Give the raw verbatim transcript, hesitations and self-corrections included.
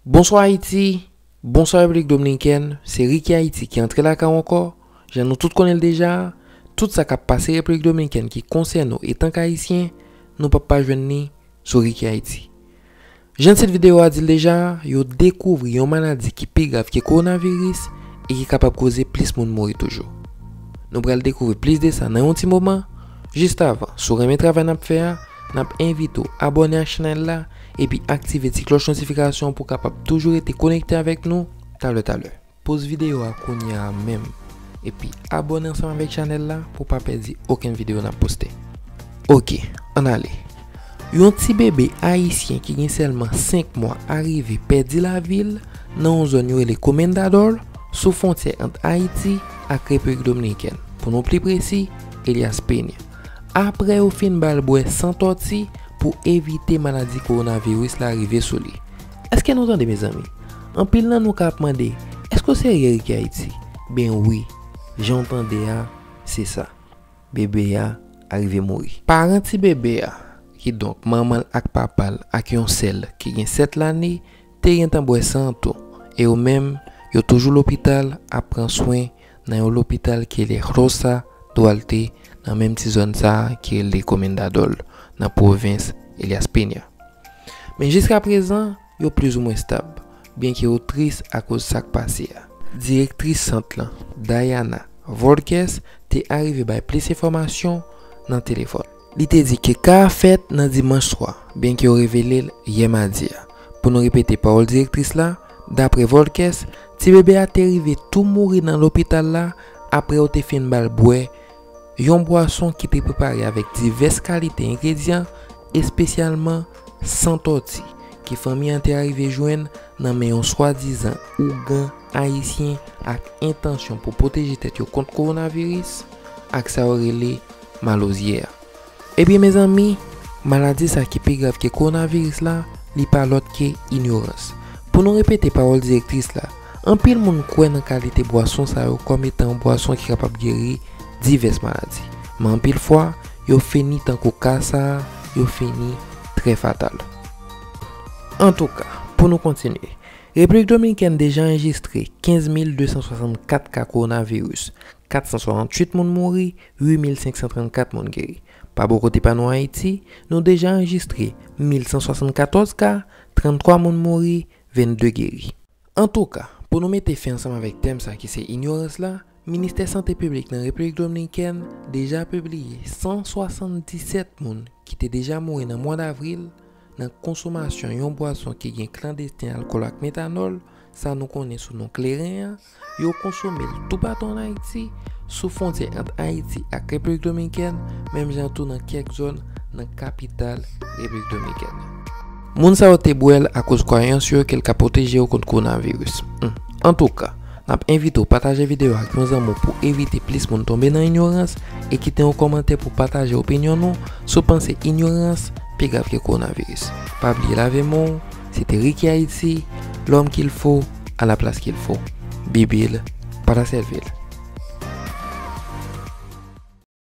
Bonswa Ayiti, bonswa Repiblik Dominikèn, se Ricky Haiti ki antre lakay ou ankò. Jan nou tout konnen l deja, tout sa k ap pase Repiblik Dominikèn ki konsène w etanke Ayisyen, nou p ap pa jwenn li sou Ricky Haiti. Jan tit videyo a di l deja, yo dekouvri yon maladi ki pi grav ke kowonaviris e ki kapab koze plis moun mouri toujou. Nou pral dekouvri plis de sa nan yon ti moman. Jis avan, si w renmen travay n ap fè a, n ap envite w abòne ak chanèl la epi aktive ti klòch notifikasyon pou w kapab toujou rete konekte avèk nou talè talè. Poz videyo a kounye a menm epi abòne ansanm avèk chanèl la pou w pa pèdi okenn videyo n ap poste. Oke, ann ale. Yon ti bebe ayisyen ki gen sèlman senk mwa arive pèdi lavi l nan yon zòn yo rele Comendador, sou fwontyè ant Ayiti ak Repiblik Dominikèn, pou nou pli presi, Elias Peña, apre yo fin ba l bwè san tòti pou evite maladi kowonaviris la rive sou li. Èske nou tande, mezanmi? Anpil nan nou ka ap mande, èske w serye, Ricky Haiti? Ben wi, jan w tande a, se sa. Bebe a arive mouri. Paran ti bebe a, kidonk manman l ak papa l ak yon sè l ki gen sèt lane, te gentan bwè san an tou, e yo menm, yo toujou lopital ap pran swen nan yon lopital ki rele Rosa Duarte, nan menm ti zòn sa a ki rele Comendador, nan pwovens Elias Peña. Men jiskaprezan, yo plizoumwen estab, byenke yo tris akoz sa k pase a. Direktris sant lan, Diana Volquez, te arive bay plis enfòmasyon nan telefòn. Li te di ke ka a fèt nan dimanch swa, byenke yo revele l yè madi a. Pou nou repete pawòl direktris la, dapre Volquez, ti bebe a te rive tou mouri nan lopital la apre yo te fin ba l bwè yon bwason ki te prepare avèk divès kalite engredyan, espesyalman san tòti, ke fanmi an te arive jwenn nan men yon swadizan ougan ayisyen ak entansyon pou pwoteje tèt yo kont kowonaviris ak sa yo rele malozyè a. Ebyen, mezanmi, maladi sa ki pi grav ke kowonaviris la, li pa lòt ke inyorans. Pou nou repete pawòl direktris la, anpil moun kwè nan kalite bwason sa yo kòm etan yon bwason ki kapab geri divès maladi. Men anpil fwa, yo fini tankou ka sa a, yo fini trè fatal. Antouka, pou nou kontinye, Repiblik Dominikèn deja anrejistre kenz mil de san swasannkat ka kowonaviris, kat san swasanntuit moun mouri, uit mil senk san trannkat moun geri. Pa bò kote pa nou Ayiti, nou deja anrejistre mil san swasannkatòz ka, tranntwa moun mouri, vennde geri. Antouka, pou nou mete fen ansanm avèk tèm sa ki se inyorans la, Ministè Sante Piblik nan Repiblik Dominikèn deja pibliye san swasanndisèt moun ki te deja mouri nan mwa davril nan konsomasyon yon bwason ki gen klandesten alkòl ak metanòl, sa nou konnen sou non kleren an, yo konsome l toupatou ann Ayiti, sou fwontyè ant Ayiti ak Repiblik Dominikèn, menm jan tou nan kèk zòn nan kapital Repiblik Dominikèn. Moun sa yo te bwè l akoz kwayans yo ke l ka pwoteje yo kont kowonaviris. Hmm. Antouka, n ap envite w pataje videyo a ak yon zanmi w pou evite plis moun tonbe nan inyorans e kite yon kòmantè pou pataje opinyon nou si w panse inyorans pi grav ke kowonaviris. Pa bliye lave men w, se te Ricky Haiti, l'homme qu'il faut, à la place qu'il faut. Bibil, pa ta sèvi l.